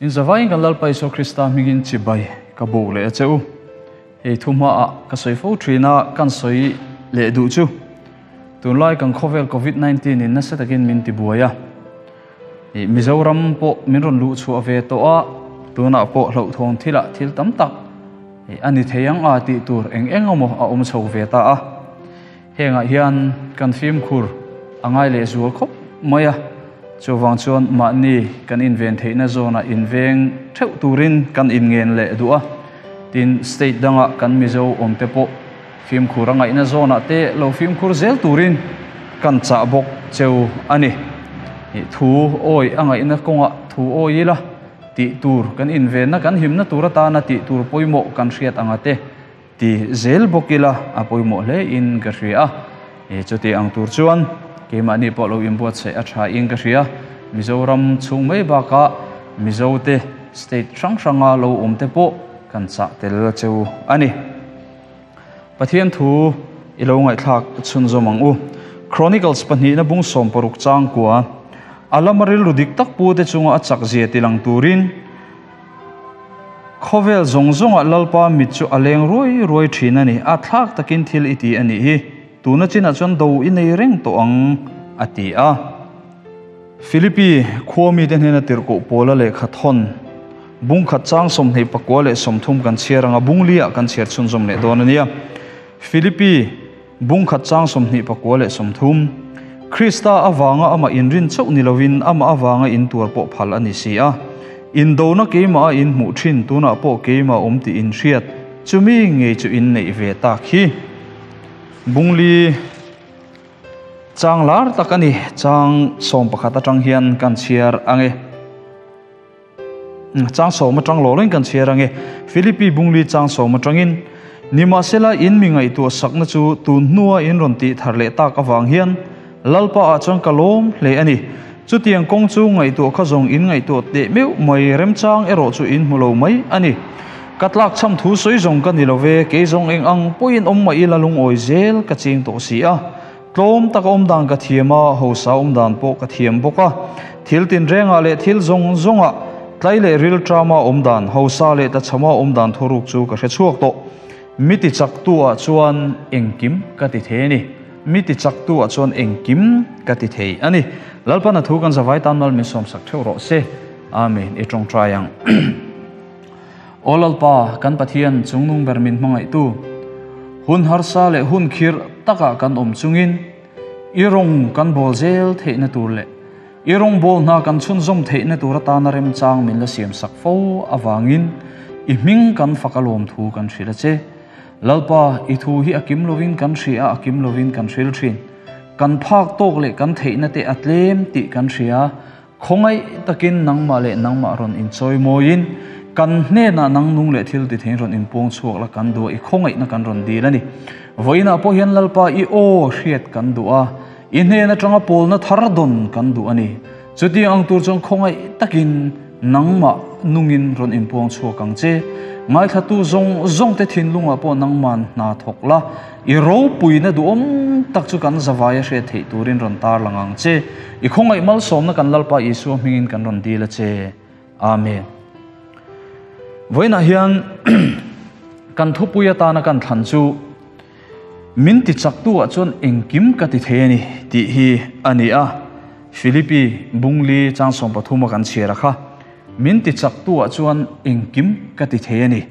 In zavaiin kan Lalpa Isua Krista hmingin chibai ka buk leh a che u. Hei thu hmaah ka sawi fo thin a, kan sawi leh duh chu. Tunlai kan khawvel Covid 19 in nasa takin min tibuai a. Mizoram pawh min rawn luh chhuah ve tawh a, tunah pawh hlauhthawng thilah thil tam tak a ni thei ang a tih tur eng eng emaw a awm chho ve ta a. Hengah hian kan fimkhur a ngai leh zual khawp mai a, chuvang chuan mahni kan inven theihna zawnah inveng theuh turin kan inngen leh duh a, tin state dangah kan Mizo awmte pawh fimkhur a ngaihna zawnah te lo fimkhur zel turin kan chah bawk cheu a ni. Thu awi a ngaihna kawngah thu awi ila tih tur kan invenna kan himna tur atana tih tur pawimawh kan hriat anga te Ti zel bawk ila a pawimawh hle in ka hria a, chuti ang tur chuan keimahni pawh lo inbuatsaih a tha in ka hria. Mizoram chhung mai bakah Mizote state hrang hranga lo awm te pawh kan chah tel cheu a ni. Pathian thu i lo ngaihthlak chhunzawm ang u. Chronicles pahnihna bung 60 changkua a lama rilru dik tak pu te chunga a chak zia tilang turin, Khawvel zawng zawngah Lalpa mit chu a leng ruai ruai thin a ni. A thlak takin thil i ti a nih hi. Tuna chinah chuan do i nei reng tawh ang, a ti a. Philippi khua mite hnena tirhkoh Paula lehkha thawn bung khat chang 24 leh 30 kan chhiar anga bung liah kan chhiar chhunzawm leh dawn a nia. Philippi bung khat chang 24 leh 30, Krista avanga amah inrin chauh ni lovin amah avanga intuar pawh phal a ni si a. Indona keimah a inhmuh thin tunah pawh keimah awm tih inhriat chumi ngei chu inneih ve tak hi. Bungli chang lar tak a ni, chang 11 atang hian kan chhiar ang e. Chang 10 atang lo reng kan chhiar ange. Philippi Bungli chang 10 atangin, Nimahsela in mi ngaihtuah sakna chu tun hnua in rawn tih thar leh tak avang hian Lalpa ah chuan ka lawm hle a ni. Chutiang kawng chu ngaihtuah kha zawng in ngaihtuah teh meuh mai remchang erawh chu in hmu lo mai a ni. Ka tlak chham thu sawi zawng ka ni lo ve, kei zawng eng ang pawhin awm mah ila lungawi zel ka ching tawh si a. Tlawm taka awm dan ka thiam a, hausa awm dan pawh ka thiam bawk a. Thil tinrengah leh thil zawng zawngah tlai leh rilṭama awm dan, hausa leh tachhama awm dan thuruk chu ka hre chhuak tawh. Mi ti chaktu-ah chuan engkim ka ti thei a ni. Mi ti chaktu-ah chuan engkim ka ti thei a ni. Lalpana thu kan zavai tan mal min sawmsak theuh rawh se. Amen. I tawngtai ang. Aw Lalpa, kan Pathian chungnung ber min hmangaihtu, hun harsa leh hun khirh takah kan awm chungin i rawng kan bawl zel theihna tur leh i rawngbâwl hna kan chhunzawm theihna tur atana remchang min la siamsak fo avangin i hming kan fak alawm thu kan hrilh a che. Lalpa, i thu hi a kim lovin kan hria a, a kim lovin kan hril thin. Kan phak tawk leh kan theihna te a tlem tih kan hria. Khawngaih takin nangmah leh nangmah rawn inchawi mawiin, kan hnenah nang nung leh thil ti theiin rawn inpuang chhuak la kan duh a, i khawngaihna kan rawn dil a ni. Vawiinah pawh hian Lalpa i aw hriat kan duh a, i hnen atanga pawlna thar dawn kan duh a ni. Chutiang ang tur chuan khawngaih takin nangmah nungin rawn inpuang chhuak ang che. Ngaithlatu zawng zawngte thinlungah pawh nangman hna thawk la, I ropuina duhawm tak chu kan zavaia hriat theih turin rawn tarlang ang che. I khawngaih malsawmna kan Lalpa Isua hmingin kan rawn dil a che. Amen. Vawiinah hian kan thupui atana kan thlan chu min ti chaktu ah chuan engkim ka ti thei a ni tih hi a ni a. Philippi Bungli chang 13 a kan chhiar a kha. Min ti chaktu ah chuan engkim ka ti thei a ni.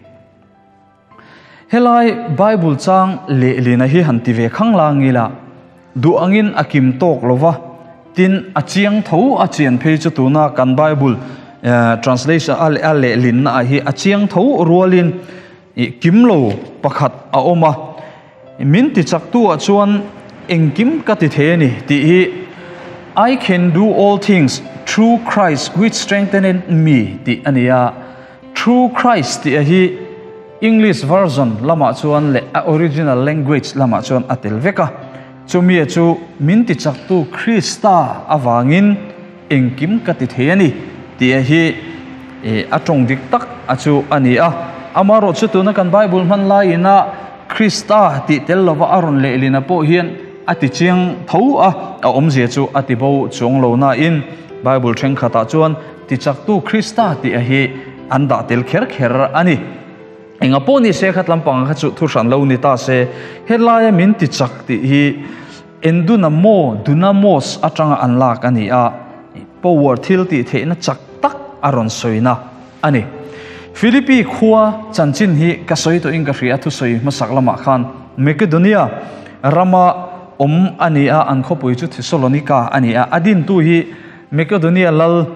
Helai Bible chang lehlina hi han ti ve khang la ngila duh angin a kim tawk lova tin a chiang tho a chian phei chu tuna kan Bible translation a lehlin na ah hi a chiang tho rualin kim lo pakhat a awm a min ti chak tu ah chuan engkim ka ti thei a ni tih hi I can do all things through Christ which strengtheneth me tih a ni a. Through Christ tih a hi English version lamah chuan leh a original language lamah chuan a tel vek a. Chumi chu min ti chaktu Krista avangin engkim ka ti thei a ni tih a hi a tawng dik tak a chu a ni a. Amaherawh chu tuna kan Bible hman laiin a Krista tih tel lova a rawn lehlin a pawh hian a ti chiang tho a, a awmzia chu a ti bo chuang lo nain Bible thenkhatah chuan. tichaktu Krista tih a hi an dah tel kher kher a ni. Enga pawh ni se khat lampang kha chu thu hran lo ni ta se, helaia min tichak tih hi Endunamo, Dunamos, atanga an lak a ni a, power thil tih theihna chak tak a rawn sawina a ni. Philippi khua chanchin hi ka sawi tawhin ka hria, thusawi hmasak lamah khan Makedonia rama awm a ni a, an khawpui chu Thesalonika a ni a, a dintu hi Makedonia lal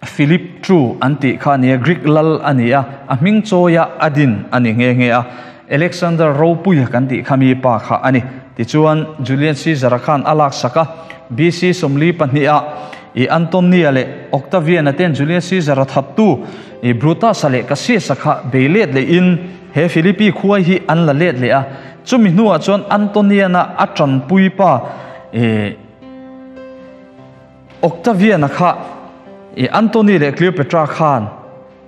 Philip ii an tih kha a ni a, Greek lal a ni a, a hming chawia a din a ni nghe nghe a, Alexander Ropuia kan tih kha mi pa kha a ni. Tichuan Julian Caesar-a khan a laksak a, BC 42 ah i Antonia leh Octavian-a ten Julius Caesar-a thattu i Brutus-a leh Cassius-a kha bei let lehin he Philippi khuai hi an la let leh a. Chumi hnuah chuan Antonian-a a tanpui pa i Octavian-a kha i Antony leh Cleopatra khan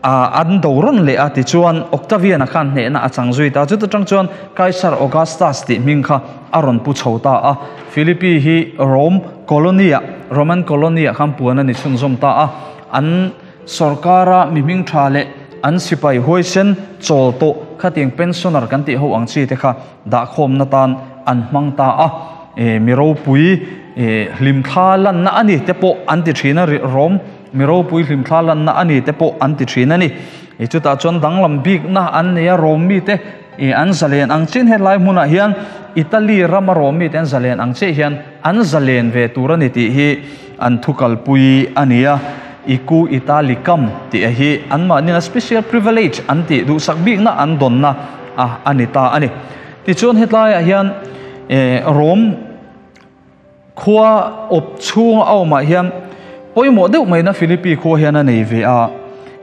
A an do rawn leh a, tichuan Octavian-a khan hnehna a chang zui ta. Chuta tang chuan Kaisar Augustus tih hming kha a rawn pu chho ta a. Philippi hi Rome colony-ah, Roman colony-ah khan puan a ni chhunzawm ta a. An sawrkara mi hming tha leh an sipai huaisen chawl tawh khatiang pensioner kan tih ho ang chi te kha dahkhawmna tan an hmang ta a. Mi ropui hlimthla lanna a ni te pawh an ti thin a, Rome Mi ropui hlimthla lanna a ni te pawh an ti thin a ni. I chutah chuan danglam bikna an nei a, Rom mite i an zalen ang chin helai hmunah hian Italy rama Rom mite an zalen ang chiah hian an zalen ve tur a ni tih hi an thu kalpui a ni a. Iku Italicum tih a hi anmahniin a special privilege an tih duhsak bikna an dawnna a a ni ta a ni. Tichuan hetlaiah hian Rom Khua awp chhung a awmah hian pawimawh deuh maina Philippi khua hian a nei ve a.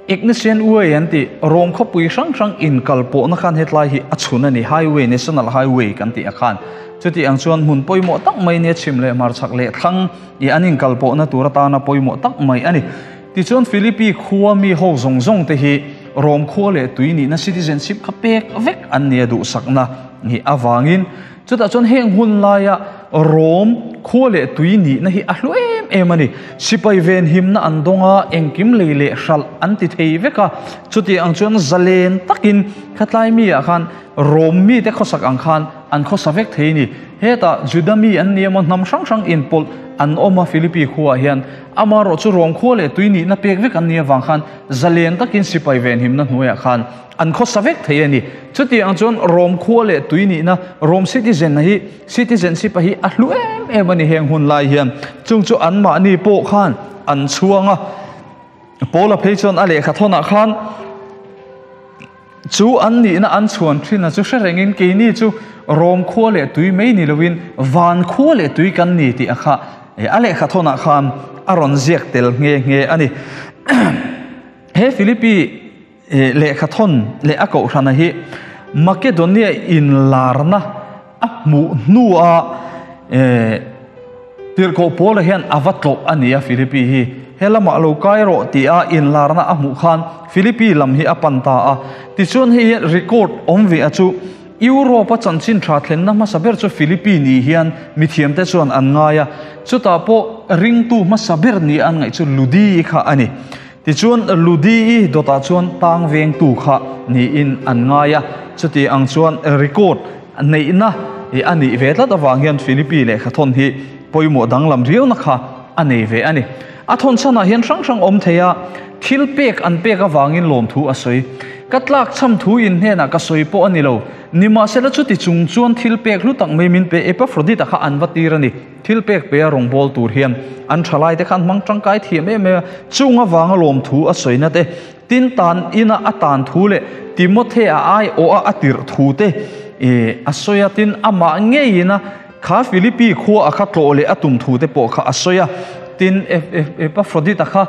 Egnatian Way an tih Rome khawpui hrang hrang inkal pawhna khan hetlai hi a chhun a ni, highway, national highway kan tih a khan. Chuti ang chuan hmun pawimawh tak mai nia chhim leh hmarchhak leh thlang i an inkal pawhna tur atana pawimawh tak mai a ni. Tichuan Philippi khua mi ho zawng zawng te hi Rome khua leh tui nihna citizenship kha pek vek an nia duhsakna hi avangin Chutah chuan heng hun laia Rom khua leh tui nihna hi a hlu em em a ni. Sipai venhimna an dawng a, engkim lei leh hralh an ti thei vek a. Chutiang ang chuan zalen takin khatlai mi ah khan Rom mite khawsak ang khan an khawsa vek thei a ni. Hetah Juda mi an ni emaw hnam hrang hrang inpawlh an awm a Philippi khuaah hian. Amaherawh chu Rom khua leh tui nihna pek vek an nih avang khan zalen takin sipai venhimna hnuaiah khan An khawsa vek thei a ni. Chutiang chuan Rom khua leh tui nihna, Rom citizen hi, citizenship a hi a hlu em em a ni heng hun lai hian. Chung chu anmahni pawh khan an chhuang a. Paula phei chuan a lehkha thawnah khan chu an nihna an chhuan thin a chu hre rengin keini chu Rom khua leh tui mai ni loin van khua leh tui kan ni tih a kha a lehkha thawnah khan a rawn ziak tel nghe nghe a ni. He Philippi Lehkha thawn leh a kohhrana hi Makedonia inlarna a hmuh hnua Tirhkoh Paula hian a va tlawh a ni a Philippi hi. He lamah lo kai rawh tia inlarna a hmuh khan Philippi lam hi a pan ta a. Tichuan hei hian record awm ve a chu Europe-a chanchin tha thlenna hmasa ber chu Philippi ni hian mithiamte chuan an ngai a. Chutah pawh ringtu hmasa ber nia an ngaih chu Ludi kha a ni. Tichuan, Ludi-i dawtah chuan tang vengtu kha niin an ngai a, chuti ang chuan record neihna a nih ve tlat avang hian Philippi lehkha thawn hi pawimawh danglam riauna kha a nei ve a ni. A thawn chhanah hian hrang hrang awm thei a, thil pek an pek avangin lawmthu a sawi. Ka tlak chham thu in hnenah ka sawi pawh a ni lo. Nimahsela chuti chung chuan thil pek hlu tak mai min pe Epaphrodita kha an va tir a ni. Thil pek pe a rawngbâwl tur hian an ṭhalaite khan hmang ṭangkai thiam em em a, chung avanga lawmthu a sawina te, tin tan ina a tan thu leh Timothea aiawha a tirh thu te a sawi a, tin amah ngeiin a kha Philippi khua a kha tlawh leh a tum thu te pawh kha a sawi a, tin Epaphrodita kha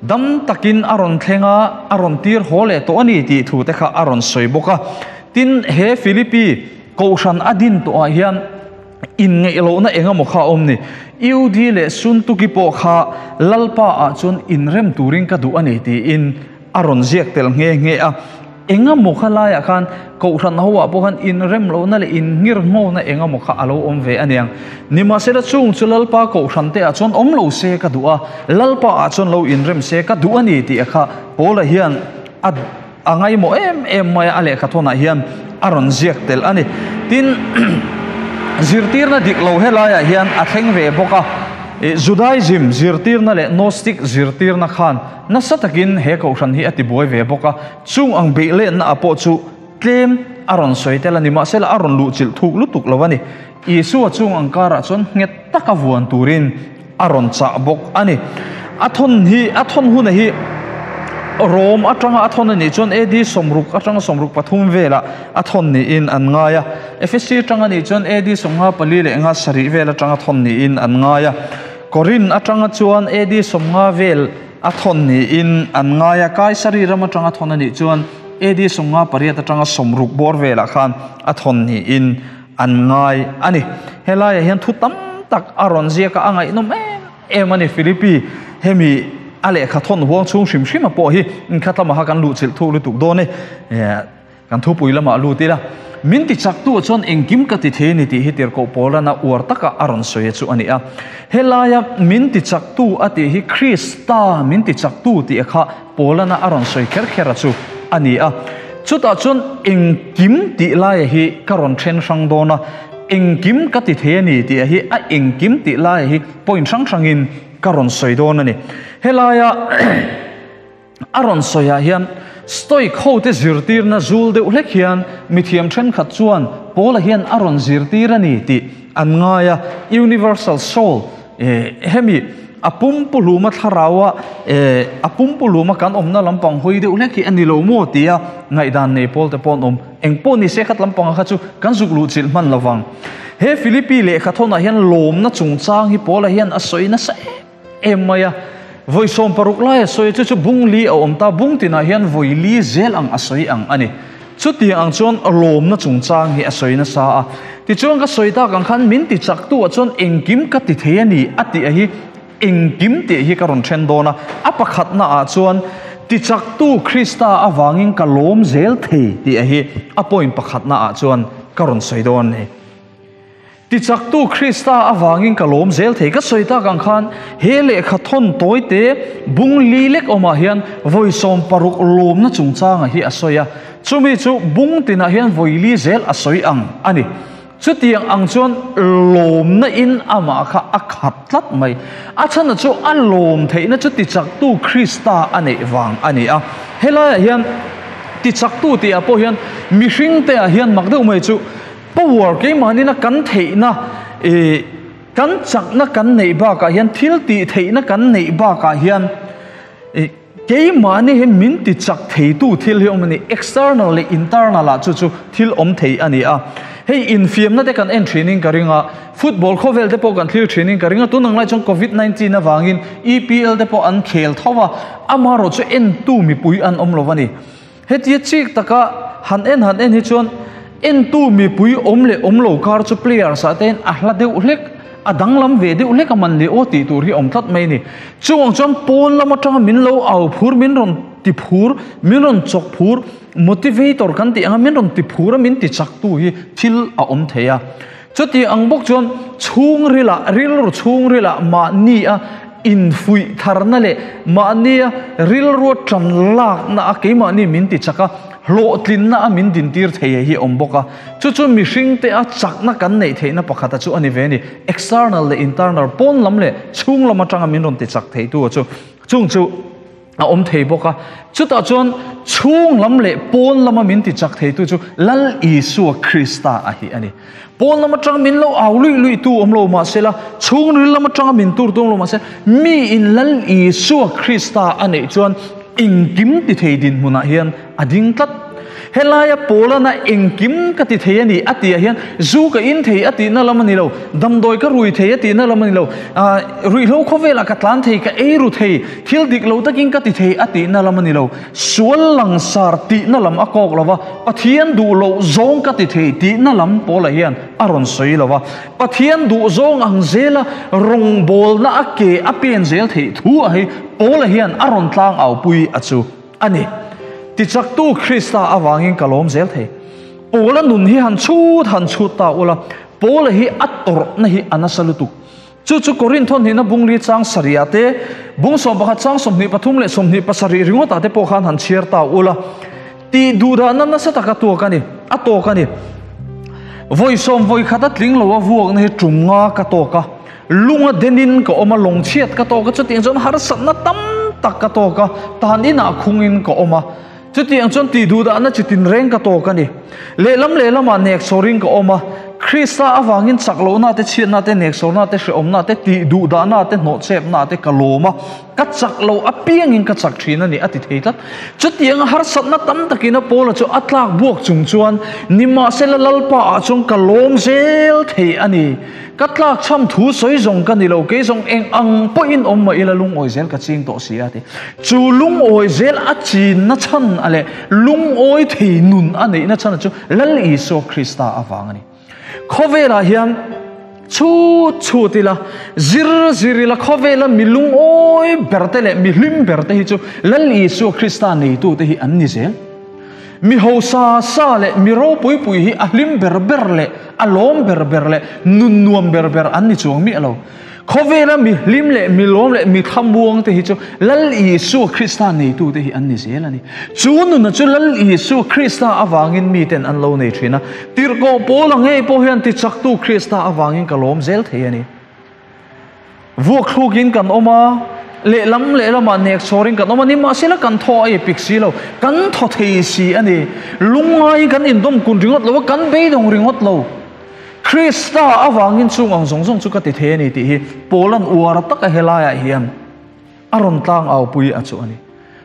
dam takin a rawn thleng a, a rawn tir haw leh tawh a ni tih thu te kha a rawn sawi bawk a, tin he Philippi kohhran a din tawhah hian. Inngeih lohna eng emaw kha a awm ni. UD leh Suntuki pawh kha Lalpa ah chuan inrem turin ka duh a ni tiin a rawn ziak tel nghe nghe a. Enga maw kha laiah khan Kohhran ho ah pawh khan inrem lohna leh inngirhngawna eng emaw kha a lo awm ve aniang. Nimahsela chung chu Lalpa Kohhran te ah chuan awm lo se ka duh a, Lalpa ah chuan lo inrem se ka duh a ni tih a kha Paula hian a a ngaimawh em em mai a, a lehkha thawnah hian a rawn ziak tel a ni. Tin, zirtirna dik lo helaiah hian a thleng ve bawk a, Judaism zirtirna leh Gnostic zirtirna khan nasa takin he Kohhran hi a tibuai ve bawk a, Chung ang beih lehna ah pawh chu tlem a rawn sawi tel a ni, mahsela a rawn luhchilh thuk lutuk lo a ni. Isua chung ang karah chuan nghet taka vuan turin a rawn chah bawk a ni. A thawn hi, a thawn huna hi Rom atanga a thawn a nih chuan AD 60 atanga 63 velah a thawn niin an ngai a. Efesi atanga nih chuan AD 54 leh nga sarih vel atanga thawn niin an ngai a. Korin atanga chuan AD 50 vel A thawn niin an ngai a, Kaisari ram atanga thawn a nih chuan AD 58 atanga 60 bawr velah khan a thawn niin an ngai a ni. Helaiah hian thu tam tak a rawn ziak a, a ngaihnawm em em a ni. Philippi hemi a lehkha thawn huang chhung hrim hrima pawh hi inkhat lama kha kan luhchilh thuk lutuk dawn e. Kan thupui lamah lut ila, min ti chaktu chuan engkim ka ti thei a ni tih hi Tirhkoh Paulana uar taka a rawn sawi chu a ni a. Helaia min ti chaktu a tih hi Krista min ti chaktu tih kha Paulana a rawn sawi kher kher a chu a ni a. Chutah chuan engkim tih laia hi ka rawn then hrang dawn a, engkim ka ti thei a ni tih hi a engkim tih laia hi point hrang hrangin ka rawn sawi dawn a ni. Helaia. A rawn sawiah hian Stoic hote zirtirna zul deuh hlek hian mithiam thenkhat chuan Paula hian a rawn zirtir a ni tih an ngai a, Universal Soul, hemi a pumpuhluma thlaraua a pumpuhluma kan awmna lampang hawi deuh hlek hi a ni lo maw tia ngaihdan nei pawlte pawh an awm. Eng pawh ni se khat lampanga kha chu kan zuk luh chilh hman lovang. He Philippi lehkhathawnah hian lawmna chungchang hi Paula hian a sawi nasa em em mai a, vawi 16 lai a sawi a, chu chu bung li a awm ta, bung tinah hian vawi li zel ang a sawi ang a ni. Chutiang ang chuan lawmna chungchang hi a sawi nasa a, tichuan ka sawi tak ang khan min ti chaktu ah chuan engkim ka ti thei a ni a tih a hi engkim tih hi ka rawn then dawn a, a pakhatna ah chuan ti chaktu Krista avangin ka lawm zel thei tih a hi a point pakhatna ah chuan ka rawn sawi dawn a ni. Tichaktu Krista avangin ka lawm zel thei. Ka sawi tak ang khan he lehkha thawn tawi te bung li lek awmah hian vawi 16 lawmna chungchanga hi a sawi a. Chumi chu bung tinah hian vawi li zel a sawi ang a ni. Chutiang ang chuan lawmna in amah kha a khat tlat mai. A chhana chu a lawm theihna chu tichaktu Krista a neih vang a ni a. Helaiah hian tichaktu tihah pawh hian mihring te ah hian mak deuh mai chu Power keimahnin a kan theihna ih kan chakna kan neih bakah hian thil tih theihna kan neih bakah hian ih keimahni hi min ti chak theitu thil hi awm a ni. External leh internal ah chu chu thil awm thei a ni a. Hei infiamna te kan en thinin ka ring a, football khawvel te pawh kan thlir thinin ka ring a, tun ang lai chuan covid 19 avangin EPL te pawh an khel tho a, amaherawhchu chu entu mipui an awm lo a ni. Hetia chik taka han en han en hi chuan entu mipui awm leh awm lo kar chu players ah te hian a hla deuh hlek, a danglam ve deuh hlek a man leh aw tih tur hi awm tlat mai a ni. Chuvang chuan pawn lam atanga min lo au phur, min rawn ti phur, min rawn chawk phur, motivator kan tih anga min rawn ti phur a min ti chak tu hi thil a awm thei a. Chuti ang bawk chuan chhungrilah, rilru chhungrilah mahni a infuih tharna leh mahni a rilrua tan lakna a keimahni min ti chak a, hlawhtlinna a min dintir thei hi a awm bawk a. Chu chu mihringte a chakna kan neih theihna pakhata chu a ni ve a ni. External leh internal, pawn lam leh chhung lam atanga min rawn ti chak theitu a chu. Chung chu. A awm thei bawk a, chutah chuan chhung lam leh pawn lama min ti chak theitu chu Lal Isua Krista a hi a ni. Pawn lam atanga min lo au luih luih tu awm lo mahsela, chhung ril lam atanga min tur tu awm lo mahse, mi in Lal Isua Krista a neih chuan engkim ti thei dinhmunah hian a ding tlat. Helaia Paulana engkim ka ti thei a ni a tih ah hian zu ka in thei a tihna lam a ni lo, damdawi ka rui thei a tihna lam a ni lo, ruihhlo khawvelah ka tlan thei, ka ei ru thei, thil dik lo takin ka ti thei a tihna lam a ni lo, sual langsar tihna lam a kawk lo va, Pathian duh loh zawng ka ti thei tihna lam Paula hian a rawn sawi lo va, Pathian duh zawng ang zela rawngbawlna a ke a pen zel theih thu a hei Paula hian a rawn tlang au pui a chu a ni. Tichaktu Krista avangin ka lawm zel thei. Paula nun hi han chhut han chhut ta ula, Paula hi a tawrhna hi a nasa lutuk. Chu chu Korinth hnihna bungli chang sarihah te, bung 11 chang 23 leh 27 ringawtah te pawh khan han chhiar ta ula. Tih duhdahna nasa taka tuak a ni, a tawk a ni. Vawi sawm vawi khat a tling lo a vuakna hi tum nga ka tawk a, lunga denin ka awm a, lawngchhiat ka tawk a, chutiang chuan harsatna tam tak ka tawk a, tan inah khungin ka awm a, chutiang chuan tih duhdahna chi tinreng ka tawk a ni. Lehlam lehlamah neksawrin ka awm a, Krista avangin chak lohna te, chhiatna te, neksawrna te, hrehawmna te, tih duhdahna te, hnawhchepna te ka lawm a. Ka chak lo apiangin ka chak thin a ni, a ti thei tlat. Chutianga harsatna tam takin a Paula chu a tlak buak chung chuan, Nimahsela Lalpa ah chuan ka lawm zel thei a ni. Ka tlak chham thu sawi zawng ka ni lo, kei zawng eng ang pawhin awm mah ila lungawi zel ka ching tawh si a ti. Chu lungawi zel a chinna chhan a leh lungawi thei nun a neihna chhan chu Lal Isua Krista avang a ni. Khawvelah hian chhut chhut ila, zir zir ila, khawvela mi lungawi ber te leh mi hlim ber te hi chu Lal Isua Krista neitu te hi an ni zel. Mi hausa sa leh mi ropui pui hi a hlim ber ber leh a lawm ber ber leh nun nuam ber ber an ni chuang miah lo. Khawvela mi hlim leh mi lawm leh mi thlamuang te hi chu Lal Isua Krista neitu te hi an ni zel a ni. Chu nuna chu Lal Isua Krista avangin miten an lo nei thin a. Tirhkoh Paula ngei pawh hian tichaktu Krista avangin ka lawm zel thei a ni. Vuak thlukin kan awm a, lehlam lehlamah nek chhawrin kan awm a ni. Mahsela kan thaw a ipik si lo, kan thaw thei si a ni. Lungngaiin kan indawm kun ringawt lo a, kan beidawng ringawt lo. Krista avangin chung ang zawng zawng chu ka ti thei a ni tih hi Paula'n uar taka helaiah hian a rawn tlang aupui a chu a ni.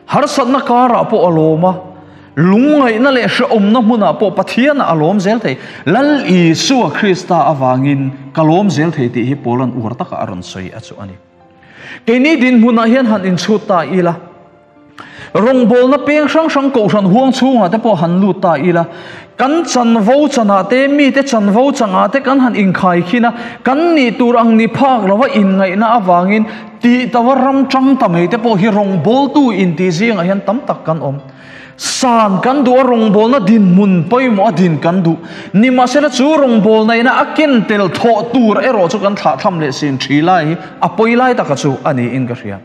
Harsatna karah pawh a lawm a, lungngaihna leh hrehawmna hmunah pawh Pathianah a lawm zel thei. Lal Isua Krista avangin ka lawm zel thei tih hi Paula'n uar taka a rawn sawi a chu a ni. Keini dinhmunah hian han inchhut ta ila, Rawngbawlna peng hrang hrang kohhran huang chhungah te pawh han lut ta ila, kan chanvo chanah te, mite chanvo changah te kan han inkhai khin a, kan nih tur ang ni phak lova inngaihna avangin tih tova ram tang ta mai te pawh hi rawngbawltu inti zingah hian tam tak kan awm. San kan duh a, rawngbawlna dinhmun pawimawh a din kan duh. Nimahsela chu rawngbawlna ina a ken tel thawh tur erawh chu kan thlahthlam leh sin thi lai hi a pawi lai taka chu a niin ka hria.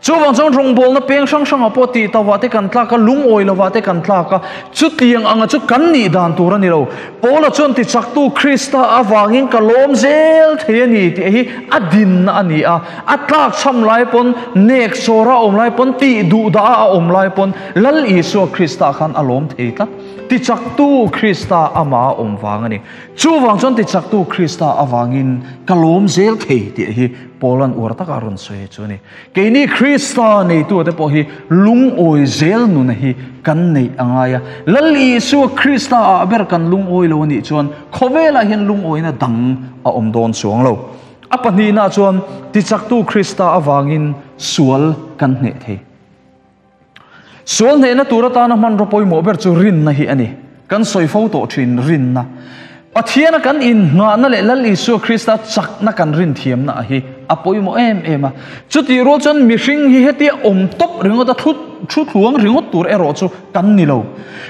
Chuvang chuan rawngbawlna peng hrang hrangah pawh tih tauhah te kan tlak a, lungawi lovah te kan tlak a, chutiang anga chu kan nih dan tur a ni lo. Paula chuan tichaktu Krista avangin ka lawm zel thei a ni tih hi a dinna a ni a, a tlak chham lai pawn, nek sawra a awm lai pawn, tih duh dah a awm lai pawn Lal Isua Krista khan a lawm thei tlat. Tichaktu Krista amah a awm vang a ni. Chuvang chuan tichaktu Krista avangin ka lawm zel thei tih hi Paula'n uar taka a rawn sawi chu a ni. Keini Krista neitute pawh hi lungawi zel nuna hi kan neih a ngai a. Lal Isua Krista ah ber kan lungawi lo a nih chuan khawvelah hian lungawina dang a awm dawn chuang lo. A pahnihna chuan tichaktu Krista avangin sual kan hneh thei. Sual hnehna tur atana hmanraw pawimawh ber chu rinna hi a ni. Kan sawi fo tawh thin rinna. Pathiana kan innghahna leh Lal Isua Krista chakna kan rin thiamna a hi a pawimawh em em a. Chutih rual chuan mihring hi hetia awm tawp ringawt a thu thu thluang ringawt tur erawh chu kan ni lo.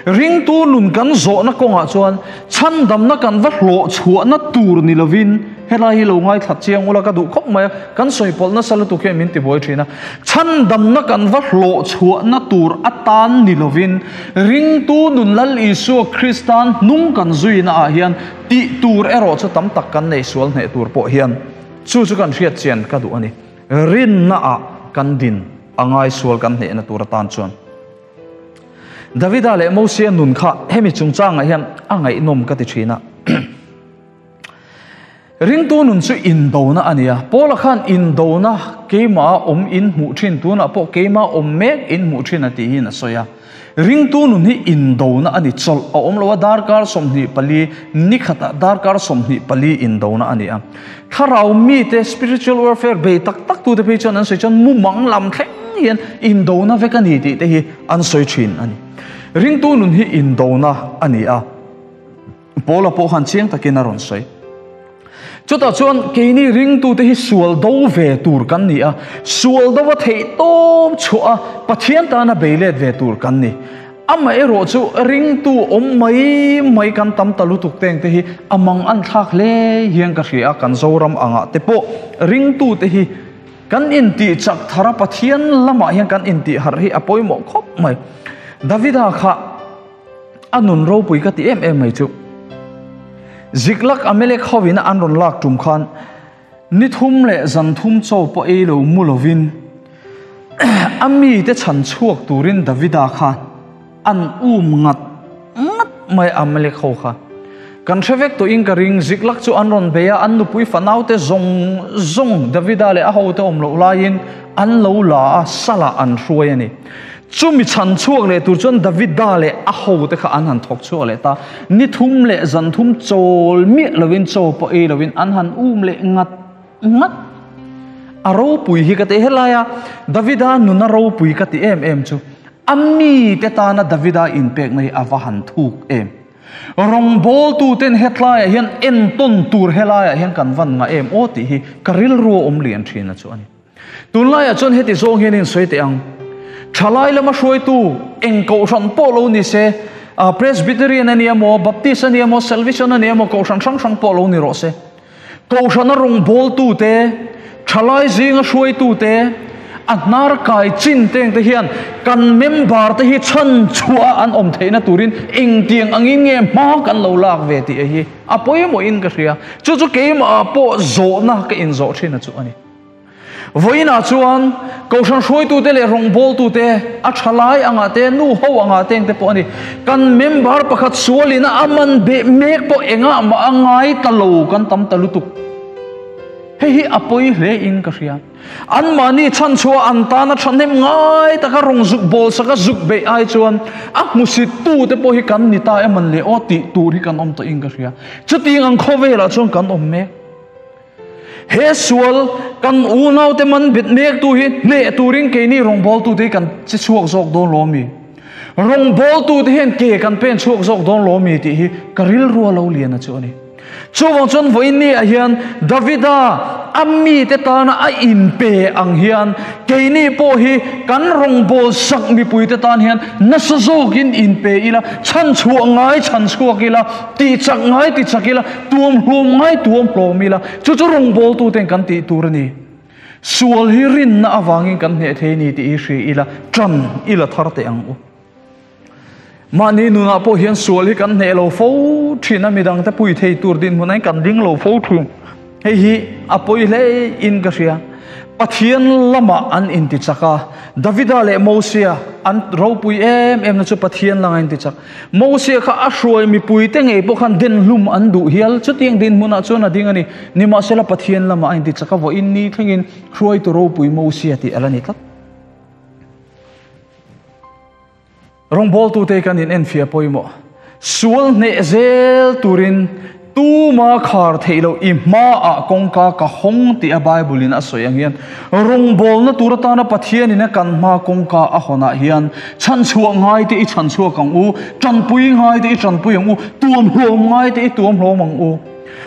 Ringtu nun kan zawhna kawngah chuan chhandamna kan va hlawh chhuahna tur ni lovin Helai hi lo ngaithla chiang ula ka duh khawp mai a, kan sawi pawlh nasa lutuk hian min tibuai thin a. Chhandamna kan va hlawh chhuahna tur atan ni lovin ringtu nun Lal Isua Krista'n hnung kan zuina ah hian tih tur erawh chu tam tak kan nei sual hneh tur pawh hian chu chu kan hriat chian ka duh a ni. Rinna ah kan din a ngai sual kan hnehna tur atan chuan. Davida leh Mosia nun kha hemi chungchangah hian a ngaihnawm ka ti thin a. Ringtu nun chu indona a ni a, Paula khan indona keimah awm in hmuh thin, tunah pawh keimah awm mek in hmuh thin a tih hian a sawi a. Ringtu nun hi indona a ni, chawlh a awm lo a, darkar 24, ni khatah darkar 24 indona a ni a. Thlarau mite spiritual warfare bei tak tak tute phei chuan an sawi chuan mumang lam thleng hian indona vek a ni tih te hi an sawi thin a ni. Ringtu nun hi indona a ni a. Paula pawh khan chiang takin a rawn sawi. Chutah chuan keini ringtute hi sual do ve tur kan ni a, sual dova theih tawp chhuah a Pathian tana bei let ve tur kan ni. Amaherawhchu ringtu awm mai mai kan tam ta lutuk teng te hi a mang an thlak hle hian ka hria a, kan Zoram angah te pawh ringtu te hi kan intih chak thar a, Pathian lamah hian kan intih harh hi a pawimawh khawp mai. Davida kha a nun ropui ka ti em em mai chu. Ziklak Amalek hovin an rawn lak tum khan Ni thum leh zan thum chaw pawh ei lo mu lovin a mite chhan chhuak turin Davida kha an um ngat ngat mai a Amalek ho kha. Kan hre vek tawhin ka ring, Ziklak chu an rawn bei a, an nupui fanaute zawng zawng Davida leh a hote awm loh laiin an lo la a, salah an hruai a ni. Chumi chhan chhuak leh tur chuan Davida leh a hote kha an han thawk chhuak leh ta. Ni thum leh zan thum chawl miah lovin, chaw pawh ei lovin an han um leh ngat ngat. A ropui hi ka ti helai a, Davida nuna ropui ka ti em em chu a mite tana Davida inpekna hi a va han thuk em. Rawngbawltuten hetlaiah hian entawn tur helaiah hian kan van ngah em aw tih hi ka rilru a awm lian thin a chu a ni. Tunlaiah chuan heti zawng hian in sawi teh ang. Thalai lama hruaitu eng kohhran pawh lo ni se, Presbyterian a ni emaw, Baptist a ni emaw, Salvation a ni emaw, kohhran hrang hrang pawh lo ni rawh se. Kohhrana rawngbawltute, thalai zinga hruaitute, a hnar kai chin teng te hian kan member te hi chhan chhuah an awm theihna turin engtiang angin nge hma kan lo lak ve tih hi a pawimawhin ka hria. Chu chu keimah pawh zawhna ka inzawh thin a chu a ni. Vawiinah chuan Kohhran hruaitute leh rawngbawltute, a tha lai angah te, nu ho angah te engte pawh a ni. Kan member pakhat sualin a man beh mek pawh engah mah a ngai ta lo kan tam ta lutuk. Hei hi a pawi hle in ka hria. Anmahni chhanchhuah an tana thahnem ngai taka rawng zuk bawl saka zuk beih ai chuan a hmusittute pawh hi kan ni ta em an le aw tih tur hi kan awm tawhin ka hria. Chutiang ang khawvelah chuan kan awm mek. He sual kan unaute man bet mektu hi hneh turin keini rawngbawltute hi kan che chhuak zawk dawn lo ami? Rawngbawltute hian ke kan pen chhuak zawk dawn lo ami tih hi ka rilru a lo lian a chu a ni. Chuvang chuan vawiin ni ah hian Davida a mite tana a inpe ang hian keini pawh hi kan rawngbâwl sak mipuite tan hian nasa zawkin inpe ila, chhanchhuah ngai chhanchhuak ila, Tihchak ngai tichak ila, tuamhlawm ngai tuamhlawm ila, chu chu rawngbawltuten kan tih tur a ni. Sual hi rinna avangin kan hneh thei a ni tih hi hria ila, ṭan ila thar teh ang u. Mahni nunah pawh hian sual hi kan hneh lo fo ṭhin a, midangte pui thei tur dinhmun ain kan ding lo fo ṭhin. Hei hi a pawi hle in ka hria. Pathian lamah an intichak a, Davida leh Mosia an ropui em em na chu Pathian langa intichak. Mosia kha a hruai mipuite ngei pawh khan den hlum an duh hial. Chutiang dinhmunah chuan a ding a ni. Nimahsela Pathian lamah a intichak a, vawiin ni thlengin hruaitu ropui Mosia tih a la ni tlat. Rawngbawltute kan in enfiah pawimawh. Sual hneh zel turin tuma khar theih loh i hmaah kawngka ka hawng tih a Bible in a sawi ang hian rawngbawlna tur atana Pathian in a kan hma kawngka a hawnah hian chhanchhuah ngai te i chhanchhuak ang u, tanpui ngai te i tanpui ang u, tuamhlawm ngai te i tuamhlawm ang u.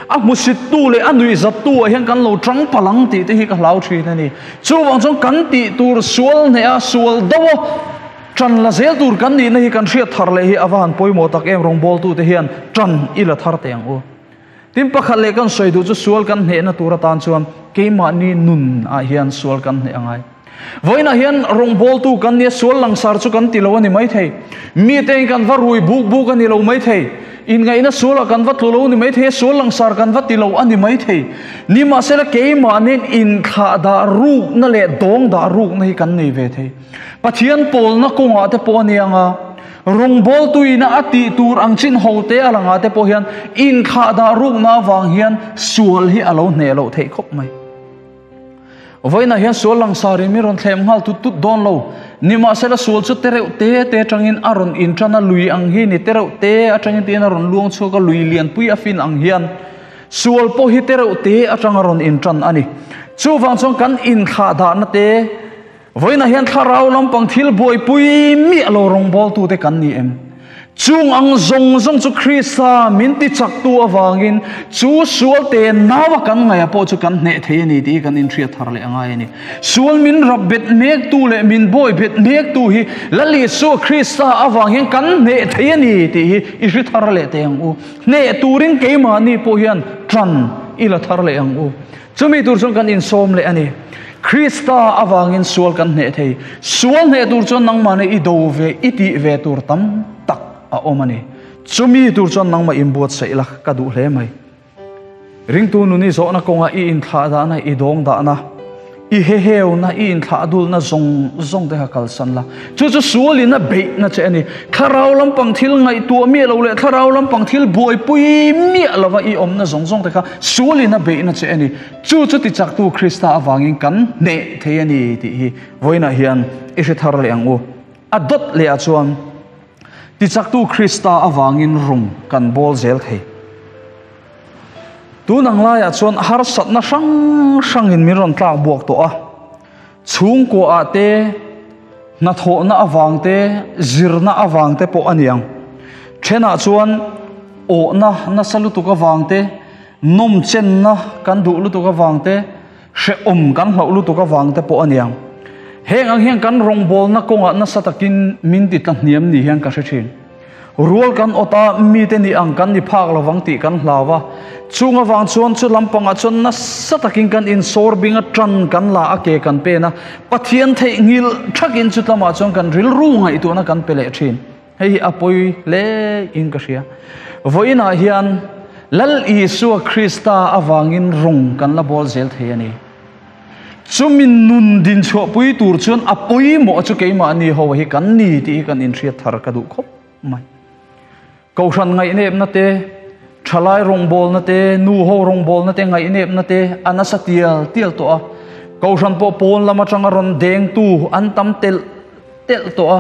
A hmusittu leh a nuihzattu ah hian kan lo tang palh ang tih te hi ka hlau thin a ni. Chuvang chuan kan tih tur sual hneh a, sual do a, Ṭan la zel tur kan nihna hi kan hriat thar leh hi a va han pawimawh tak em rawngbawltute hian ṭan i la thar teh ang u. Tin pakhat leh kan sawi duh chu sual kan hnehna tur atan chuan keimahni nun ah hian sual kan hneh a ngai. Vawiinah hian rawngbawltu kan nia sual langsar chu kan ti lo a ni maithei. Mite in kan va rui buk buk a ni lo maithei. Inngaihna sualah kan va tlu lo a ni maithei a, sual langsar kan va ti lo a ni maithei. Nimahsela keimahniin inthlah dah rukna leh dawng dah rukna hi kan nei ve thei. Pathian pawlna kawngah te pawh a ni ang a, rawngbawltuina a tih tur ang chin ho te a langah te pawh hian inthlah dah rukna avang hian sual hi a lo hneh loh theih khawp mai. Vawiinah hian sual langsarin min rawn thlem nghal tut tut dawn lo. Nimahsela sual chu te reuh te te atangin a rawn intan a, lui ang hi ni te reuh te atangin tiin a rawn luang chhuak a, lui lianpui a fin ang hian sual pawh hi te reuh te atang a rawn intan a ni. Chuvang chuan kan inthlah dahna te, Vawiinah hian thlarau lampang thil buaipui miah lo rawngbawltute kan ni em? Chung ang zawng zawng chu Krista min tichaktu avangin chu sual te naua kan ngaih pawh chu kan hneh thei a ni tih hi kan inhriat thar leh a ngai a ni. Sual min rap bet mektu leh min bawi bet mektu hi Lal Isua Krista avang hian kan hneh thei a ni tih hi i hri thar leh teh ang u. Hneh turin keimahni pawh hian tan i la thar leh ang u. Chumi tur chuan kan insawm leh a ni. Krista avangin sual kan hneh thei. Sual hneh tur chuan nangmahni i do ve, i tih ve tur tam tak a awm a ni. Chumi tur chuan nangmah inbuatsaih la ka duh hle mai. Ringtu nun i zawhna kawngah i inthlah dahna, i dawng dahna, i heheuna, i inthlah dulna zawng zawng te kha kalsan la. Chu chu sualin a beihna che a ni. Thlarau lampang thil ngaihtuah miah lo leh thlarau lampang thil buaipui miah lova i awmna zawng zawng te kha sualin a beihna che a ni. Chu chu tichaktu Krista avangin kan hneh thei a ni tih hi vawiinah hian i hre thar leh ang u. A dawt lehah chuan tichaktu Krista avangin rum kan bawl zel thei. Tun ang laiah chuan harsatna hrang hrangin min rawn tlak buak tawh a. Chhungkuaah te, hnathawhna avang te, zirna avang te pawh a ni ang. Thenah chuan awhna nasa lutuk avang te, nawmchenna kan duh lutuk avang te, hrehawm kan hlauh lutuk avang te pawh a ni ang. Heng ang hian kan rawngbawlna kawngah nasa takin min ti tla hniam ni hian ka hre thin. Rual kan awt a, mite ni ang kan ni phak lovang tih kan hlau a. Chung avang chuan chu lampangah chuan nasa takin kan insawr bing a, tan kan la a, ke kan pen a. Pathian theihnghilh thakin chu lamah chuan kan rilru ngaihtuahna kan pe leh thin. Hei hi a pawi hle in ka hria. Vawiinah hian Lal Isua Krista avangin rawng kan la bawl zel thei a ni. Chumi nun dinchhuahpui tur chuan a pawimawh chu keimahni ho hi kan ni tih hi kan inhriat thar ka duh khawp mai. Kohhran ngaihnepna te, thalai rawngbawlna te, nu ho rawngbawlna te ngaihnepna te a nasa tial tial tawh a. Kohhran pawh pawn lam atanga rawn dengtu an tam telh telh tawh a.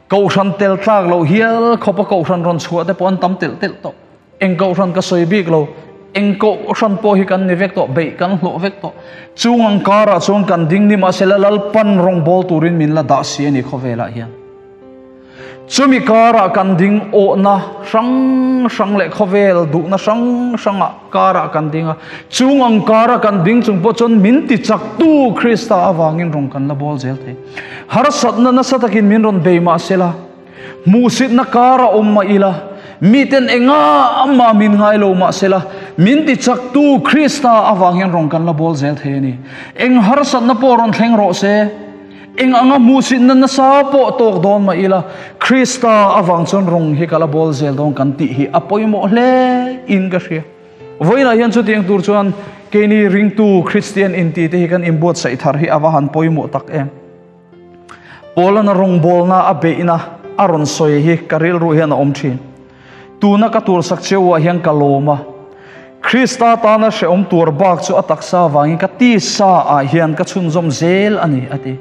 Kohhran tel tlak loh hial khawpa kohhran rawn chhuah te pawh an tam telh telh tawh. Eng kohhran ka sawi bik lo, eng kohhran pawh hi kan ni vek tawh, beih kan hlawh vek tawh. Chung ang karah chuan kan ding ni mahsela Lalpan rawngbâwl turin min la dah si a ni khawvelah hian. Chumi karah kan ding awhna hrang hrang leh khawvel duhna hrang hrangah karah kan ding a. Chung ang karah kan ding chung pawh chuan min tichaktu Krista avangin rawn kan la bawl zel thei. Harsatna nasa takin min rawn bei mahsela, Hmuhsitna kar a awm mah ila, miten enga amah min ngai lo mah sela, min tichaktu Krista avang hian rawn kan la bawl zel thei a ni. Eng harsatna pawh rawn thleng rawh se, eng anga hmuhsitna nasa pawh tawk dawn mah ila, Krista avang chuan rawn hi ka la bawl zel dawn kan tih hi a pawimawh hle in ka hria. Vawiinah hian chutiang tur chuan keini ringtu Kristian intite hi kan inbuatsaih thar hi a va han pawimawh tak em. Paulana rawngbawlna a beihna a rawn sawi hi ka rilru hian a awm thin. Tuna ka tursak cheuah hian ka lawm a. Krista tana hrehawm tur bak chu a taksa avangin ka tisa ah hian ka chhunzawm zel a ni, a ti.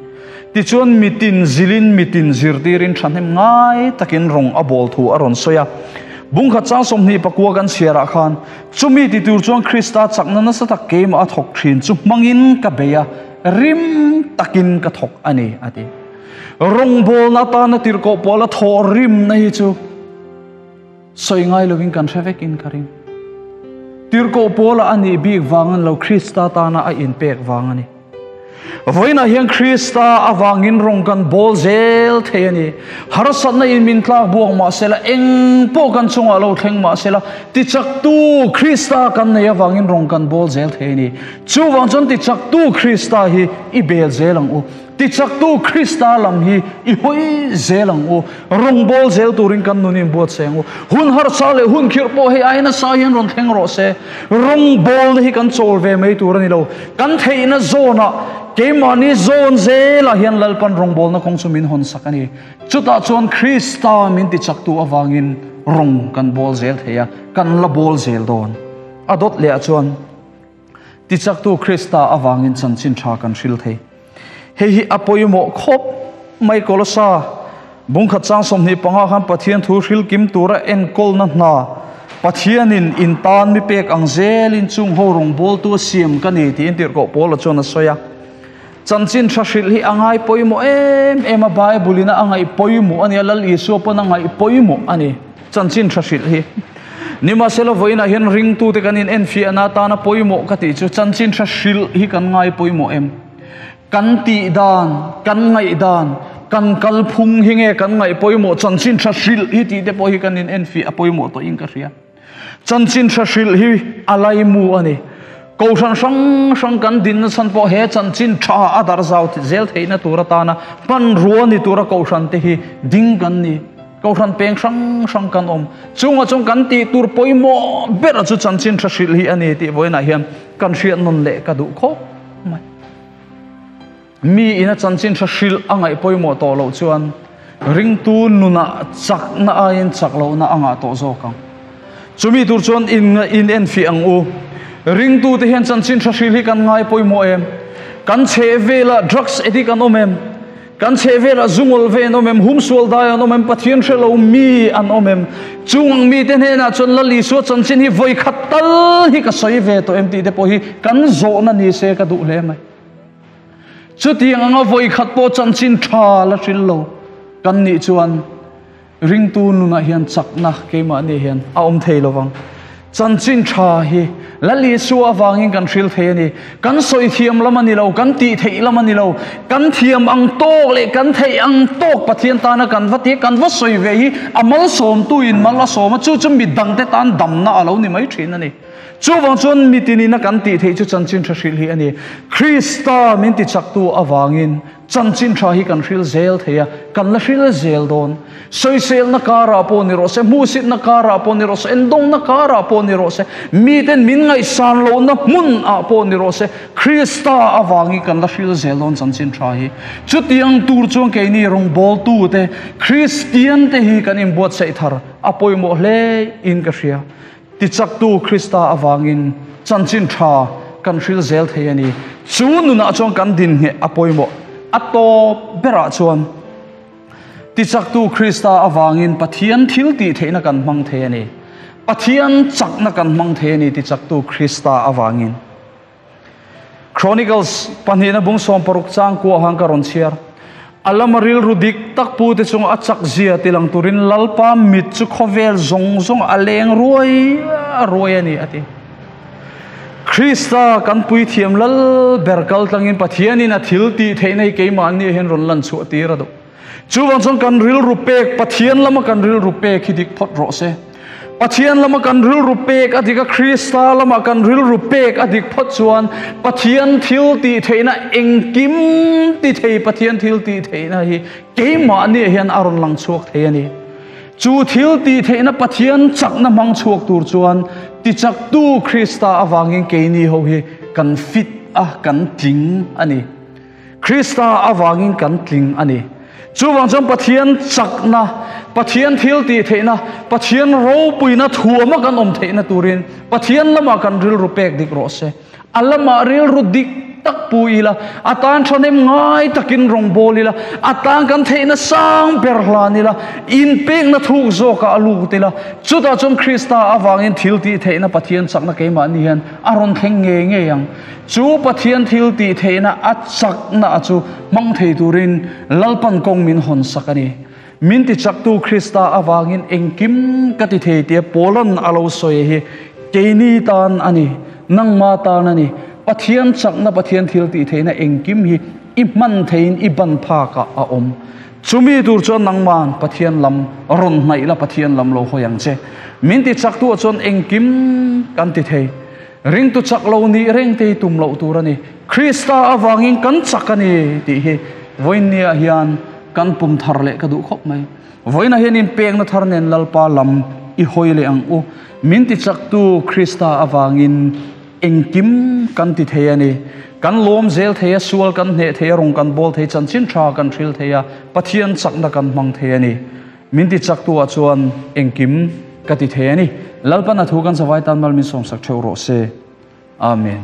Tichuan mitin zilin mitin zirtirin thahnem ngai takin rawng a bawl thu a rawn sawi a. Bungkhat chang 24 kan chhiarah khan, Chumi ti tur chuan Krista chakna nasa tak keimah a thawk thin chu hmangin ka bei a, rim takin ka thawk a ni, a ti. Rawngbawlna atana tirhkoh pawl a thawh rimna hi chu sawi ngai lovin kan hre vekin ka ring. Tirhkoh pawla a nih bik vang a ni lo, Krista tana a inpek vang a ni. Vawiinah hian Krista avangin rawng kan bawl zel thei a ni. Harsatna in min tlak buak mah sela, eng pawh kan chungah lo thleng mah sela, tichaktu Krista kan nei avangin rawng kan bawl zel thei a ni. Chuvang chuan tichaktu Krista hi i bel zel ang u. Tichaktu Krista lam hi i hawi zel ang u. Rawng bawl zel turin kan nun in buatsaih ang u. Hun harsa leh hun khirh pawh hei ai nasa hian rawn thleng rawh se. Rawng bawlna hi kan chawl ve mai tur a ni lo. Kan theihna zawnah, keimahni zawn zelah hian Lalpan rawngbawlna kawng chu min hawn sak a ni. Chutah chuan Krista min tichaktu avangin rawng kan bawl zel thei a, kan la bawl zel dawn. A dawt lehah chuan tichaktu Krista avangin chanchin tha kan hril thei. Hei hi a pawimawh khawp mai Kolosa bungkhat chang 25 khan Pathian thu hril kim tura enkawlna hna Pathianin in tan mi pek ang zelin chung ho rawngbawltu a siam ka ni tiin tirhkoh Paula chuan a sawi a. Chanchin tha hrilh hi a ngai pawimawh em em a, Bible in a ngaih pawimawh a ni a, Lal Isua pawn a ngaih pawimawh a ni chanchin tha hrilh hi. Nimahsela vawiinah hian ringtute kan in enfiahna atana pawimawh ka tih chu chanchin tha hrilh hi kan ngai pawimawh em? Kan tih dan, kan ngaih dan, kan kalphung hi nge kan ngaih pawimawh chanchin tha hrilh hi tih te pawh hi kan in enfiah a pawimawh tawhin ka hria. Chanchin tha hrilh hi a laimu a ni. Kohhran hrang hrang kan dinna chhan pawh he chanchin tha a darh zau zel theihna tur atana hmanrua ni tura kohhran te hi ding kan ni. Kohhran peng hrang hrang kan awm. Chungah chuan kan tih tur pawimawh ber chu chanchin tha hrilh hi a ni tih vawiinah hian kan hriat nawn leh ka duh khawp mai. Mi ina chanchin tha hrilh a ngaih pawimawh tawh loh chuan ringtu nunah chakna aiin chak lohna a ngah tawh zawk ang. Chumi tur chuan in in enfiah ang u. Ringtute hian chanchin tha hrilh hi kan ngai pawimawh em? Kan chhehvelah drugs addict an awm em? Kan chhehvelah zungawl ve an awm em? Humsual dai an awm em? Pathian hre lo mi an awm em? Chung ang mite hnenah chuan Lal Isua chanchin hi vawikhat tal hi ka sawi ve tawh em tih te pawh hi kan zawhna ni se ka duh hle mai. Chutiang anga vawikhat pawh chanchin tha la hril lo kan nih chuan ringtu nunah hian chakna keimahni hian a awm thei lovang. Chanchin tha hi Lal Isua avangin kan hril thei a ni. Kan sawi thiam lam a ni lo, kan tih theih lam a ni lo. Kan thiam ang tawk leh kan theih ang tawk Pathian tana kan va tih, kan va sawi ve hi a malsawmtuin mal a sawm a, chu chu midangte tan damna a lo ni mai thin a ni. Chuvang chuan mitinina kan tih theih chu chanchin tha hrilh hi a ni. Krista min tichaktu avangin chanchin tha hi kan hril zel thei a, kan la hril zel dawn. Sawiselna karah pawh ni rawh se, hmuhsitna karah pawh ni rawh se, endawngna karah pawh ni rawh se, miten min ngaihsan lohna hmunah pawh ni rawh se, Krista avangin kan la hril zel dawn chanchin tha hi. Chutiang tur chuan keini rawngbawltute, Kristiante hi kan inbuatsaih thar a pawimawh hle in ka hria. Tichaktu Krista avangin chanchin tha kan hril zel thei a ni. Chu nunah chuan kan din ngheh a pawimawh. A tawp berah chuan tichaktu Krista avangin Pathian thil tih theihna kan hmang thei a ni. Pathian chakna kan hmang thei a ni tichaktu Krista avangin. Chronicles pahnihna bung 16 chang kua hang ka rawn chhiar. A lama rilru dik tak pu te chunga a chak zia tilang turin Lalpa mit chu khawvel zawng zawng a leng ruai ruai a ni a ti. Krista kan puithiam lal ber kal tlangin Pathianin a thil tih theihna hi keimahni hian rawn lan chhuah tir a duh. Chuvang chuan kan rilru pek, Pathian lama kan rilru pek hi dik phawt rawh se. Pathian lama kan rilru pek a dik a, Krista lama kan rilru pek a dik phawt chuan Pathian thil tih theihna engkim ti thei Pathian thil tih theihna hi keimahni hian a rawn lang chhuak thei a ni. Chu thil tih theihna Pathian chakna hmang chhuak tur chuan tichaktu Krista avangin keini ho hi kan fit a, kan tling a ni. Krista avangin kan tling a ni. Chuvang chuan Pathian chakna, Pathian thil tih theihna, Pathian ropuina thuama kan awm theihna turin Pathian lamah kan rilru pek dik rawh se. A lamah rilru dik tak pu ila, a tan thahnem ngai takin rawngbâwl ila, a tan kan theihna sang ber hlan ila, inpekna thuk zawkah a lut ila, chutah chuan Krista avangin thil tih theihna Pathian chakna keimahni hian a rawn thleng ngei ngei ang. Chu Pathian thil tih theihna a chakna a chu hmang thei turin Lalpan kawng min hawn sak a ni. Min ti chaktu Krista avangin engkim ka ti thei tia Paula'n a lo sawi hi keini tan a ni, nangma tan a ni. Pathian chakna, Pathian thil tih theihna engkim hi i hman theiin i ban phakah a awm. Chumi tur chuan nangma'n Pathian lam rawn hnaih la, Pathian lam lo hawi ang che. Min ti chaktu ah chuan engkim kan ti thei. Ringtu chak lo nih reng te hi tum loh tur a ni. Krista avangin kan chak a ni tih hi vawiinniah hian kan pum thar leh ka duh khawp mai. Vawiinah hian inpekna thar nen Lalpa lam i hawi leh ang u. Min ti chaktu Krista avangin engkim kan ti thei a ni. Kan lawm zel thei a, sual kan hneh thei a, rawng kan bawl thei, chanchin tha kan hril thei a, Pathian chakna kan hmang thei a ni. Min ti chaktu ah chuan engkim ka ti thei a ni. Lalpan a thu kan savai tan mal min sawmsak theuh rawh se. Amen.